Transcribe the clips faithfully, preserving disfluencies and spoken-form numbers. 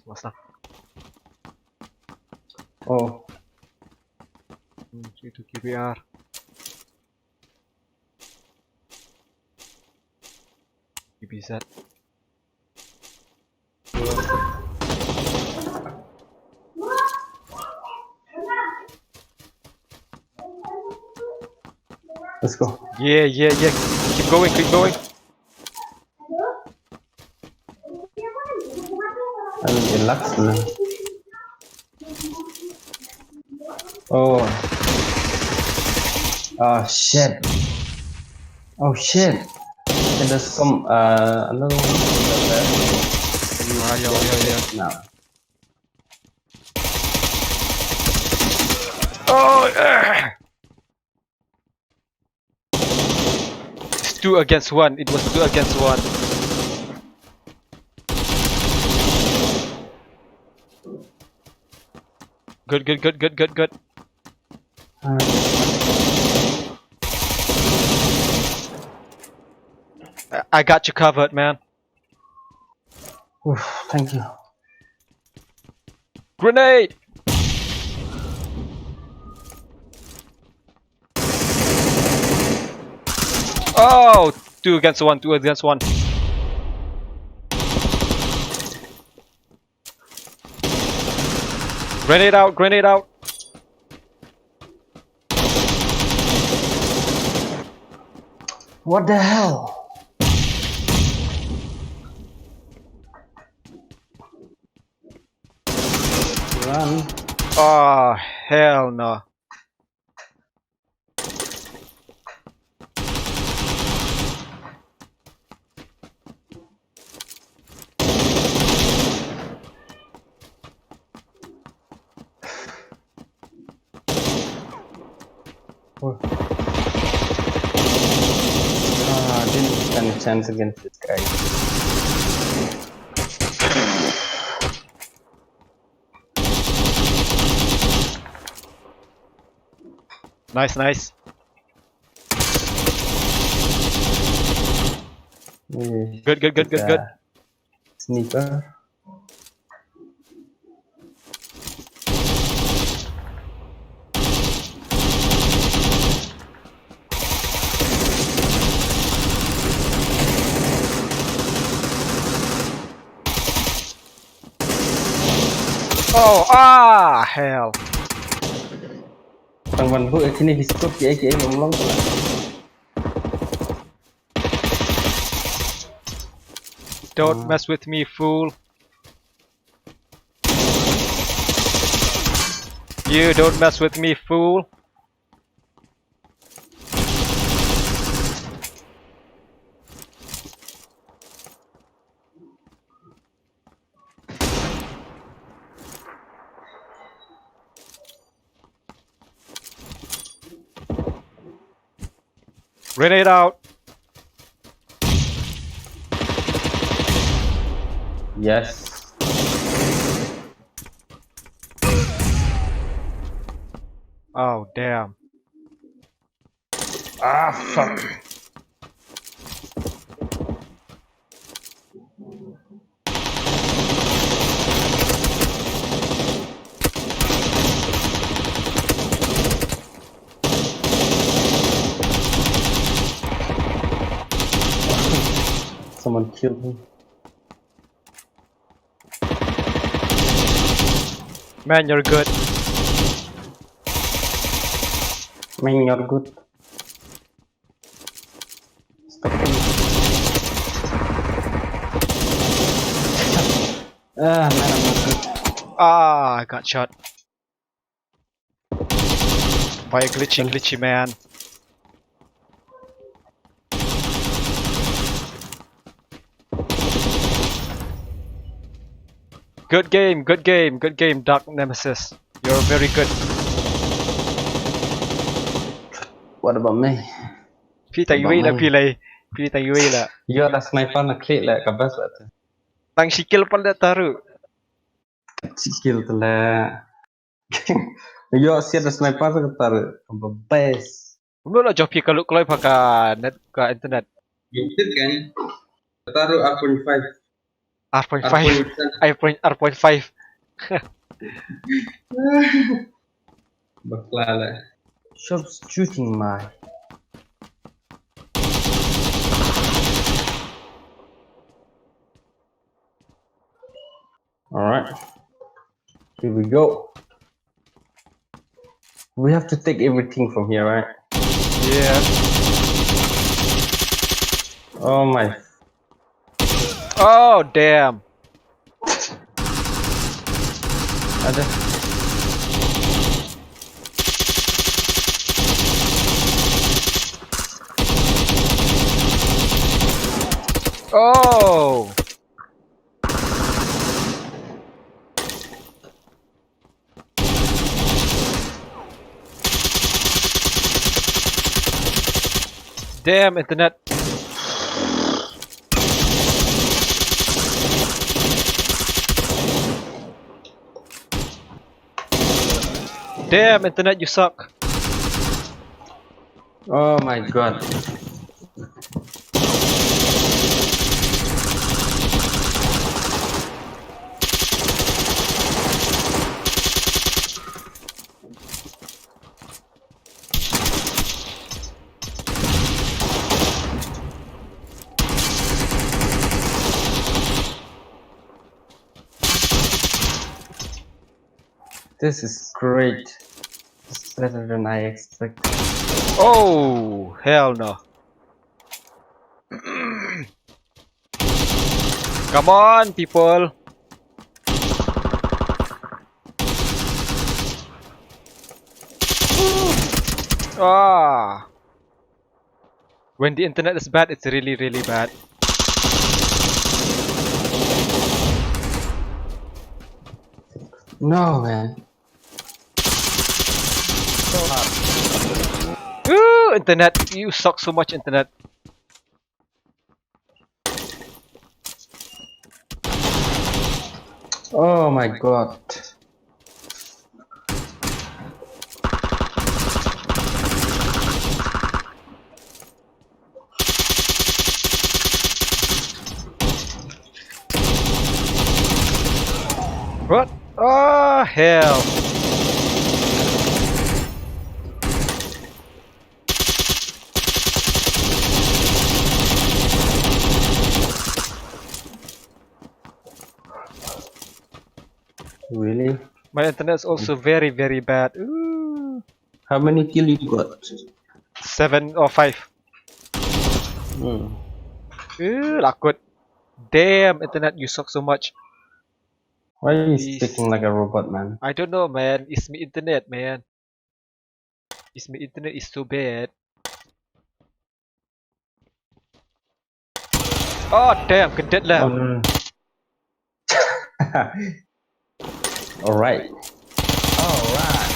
What's that? Oh. Hmm, itu K B R. K B Z. Let's go. Yeah, yeah, yeah. Keep going, keep going. I mean, it lags, man. Oh. Ah, shit. Oh, shit. And there's some, uh, another one. Yeah, yeah, yeah, yeah. Now. Oh, yeah. It's two against one. It was two against one. Good, good, good, good, good, good. Uh, I, I got you covered, man. Oof, thank you. Grenade! Oh, two against one, two against one. Grenade out, grenade out. What the hell? Run. Oh, hell no. Oh. Ah, didn't stand a chance against this guy. Nice, nice. Good, good, good, good, good. Sniper. Oh, ah, hell. Tang ban bu, eh, kini ki scope ki, eh, ki, eh, long long. Don't mess with me, fool. You don't mess with me, fool. Grenade out. Yes. Oh, damn. Ah, fuck. Someone killed me. Man, you're good. Man, you're good. Stop him. Ah, man, I'm not good. Ah, I got shot. By a glitchy, glitchy man. Good game, good game, good game, Dark Nemesis. You're very good. What about me? Phi tang iwei la, phi lai. Phi tang iwei la. Ïoh da sniper na khlieh la ka best la te. Tang shi kill pat la te ruh. Shi kill te la. Ïoh siat da sniper ka te ruh. Ka best. Kumno la jop ïa ka luk kloi pha ka net, ka internet. Internet kan. Ka te ruh R point five. Ar point five. Ar point five. Bakla la. Stop shooting my. All right. Here we go. We have to take everything from here, right? Yeah. Oh my. Oh, damn. Ada. Oh. Damn, internet. Damn, internet, you suck. Oh my god. This is great. It's better than I expected. Oh, hell no. Come on, people. Ah. When the internet is bad, it's really, really bad. No, man. So hard. Ooh, internet. You suck so much, internet. Oh my god. What? Oh, hell. Really? My internet is also very, very bad. Ooh. How many kill you got? Seven or five. Hmm. Ooh, lakut. Damn, internet, you suck so much. Why are you speaking like a robot, man? I don't know, man. It's my internet, man. Is my internet is so bad. Oh damn, kena dead lah. Oh, no, no. Alright. Alright.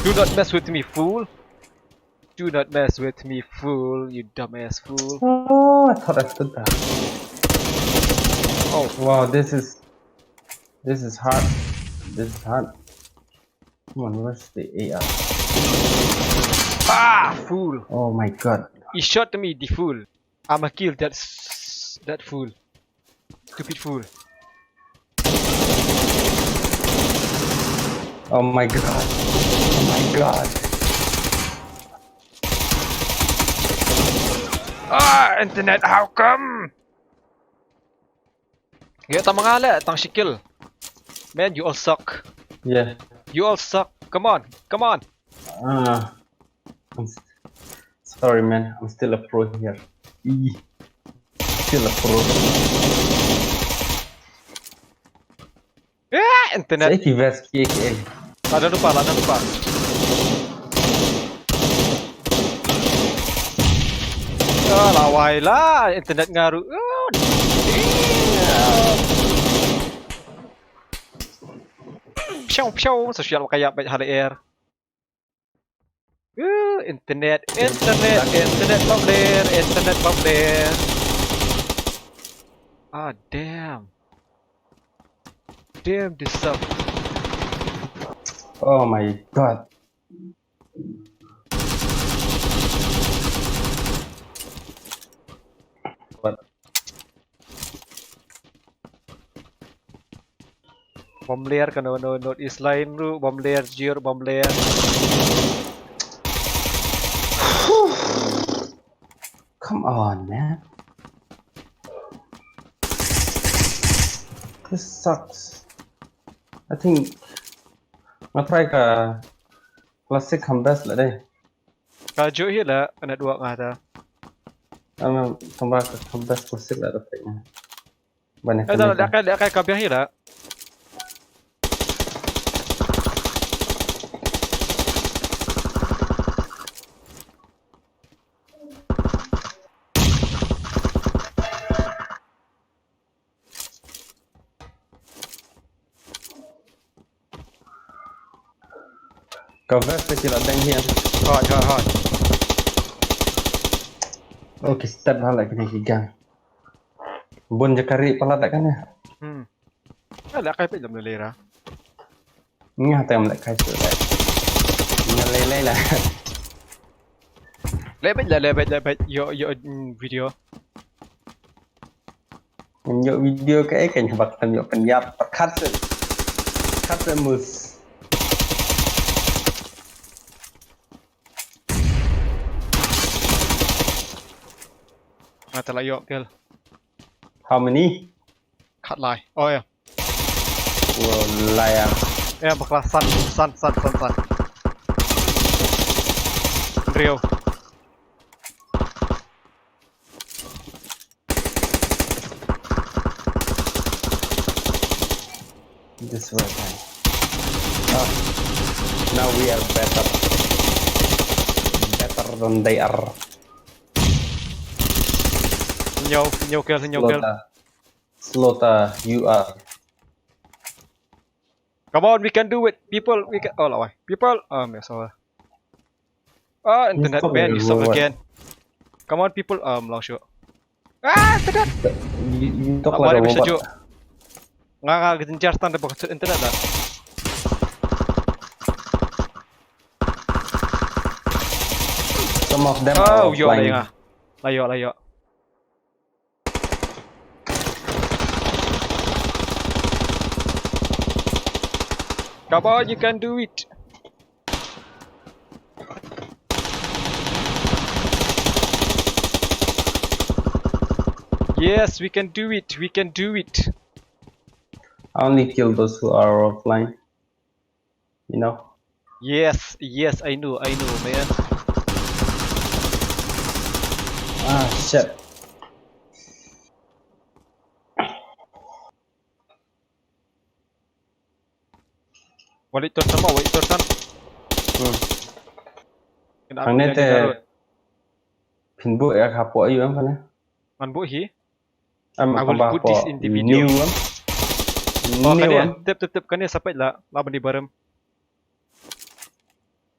Do not mess with me, fool. Do not mess with me, fool. You dumbass fool. Oh, I thought I stood that. Oh wow, this is this is hard. This is hard. Come on, where's the A R? Ah, fool! Oh my god. He shot me, the fool. I'ma kill that s- that fool. Stupid fool. Oh my god. Oh my god. Ah, internet, how come? Ïa tang ma nga leh, tang shi kill. Man, you all suck. Yeah. You all suck. Come on, come on. Ah, I'm s- sorry, man. I'm still a pro here. Eeh. Still a pro. Ah, internet. Sa ïa ki vest ki A K. Lah don u pa, lah don u pa. Ah, lawei la, internet nga ruh. Ah, damn. Pshaw, pshaw, sa shu ïalap ka ïap beit ha lyer. Ah, internet, internet, internet problem, internet problem. Ah, damn. Damn, this sucks. Oh my god. What? Bom ler kano kano, North East Line ruh bom ler, G R bom ler. Come on, man. This sucks. I think nga try ka classic ham best la dei. Ka juh hi la network nga ta. Ama tamba ka ham best classic la dei. Bane. Eh, dah, dah, dah, dah, dah, ka biang hi la. Ka vest te ki la deng hian. Hoi, hoi, hoi. Oh, ki step ha la kini ki gang. Bun jaka ri palat da kan ya. Hmm. Ka la kai peit lam lera. Nga tem la kai su la. Nga le le la. Le peit la, le peit, le peit. Yo, yo, mm, video. Ngan ïoh video kaei kan haba khlem ïoh pynïap. Khat se. Khat se mus. Nga te la ïoh kill. How many? Khat lai. Oh ya. Wow, lai ya. Ya, bakla san, san, san, san, san. Hynriew. This way, man. Ah, now we are better. Better than they are. Hynñiew, hynñiew kill, hynñiew kill. Slaughter. Slaughter, you are. Come on, we can do it, people. We can. Oh, lawai. People, um, yes, oh. Ah, internet man, you suck again. Come on, people, um, long shot. Ah, internet. You, you talk like a robot. Nga, nga, internet, internet dah. Some of them are offline. Oh, yo, la ïoh. La ïoh, la ïoh. Come on, you can do it. Yes, we can do it. We can do it. I only kill those who are offline. You know? Yes, yes, I know, I know, man. Ah, shit. Walik Torsan mo, Walik Torsan. Hmm. Hangne te phin buh ïa ka hapoh aïu em kane? Ngan buh hi. I will put this in the video. New one. Oh, kane, tip, tip, tip, kane sa peit la, la ban di barim.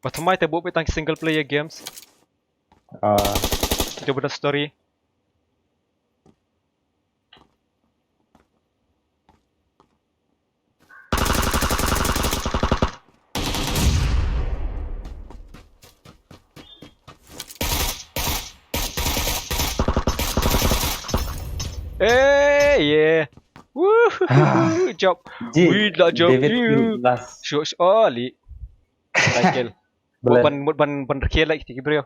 Ba thymmai te buh peit tang single player games. Ah. Jop ba don story. Eh, yeah. Woohoo, job. Wi la job. David Q last. Shuh, shuh, oh, li. Michael. Mut ban, mut ban, ban rkhie like ti ki briew.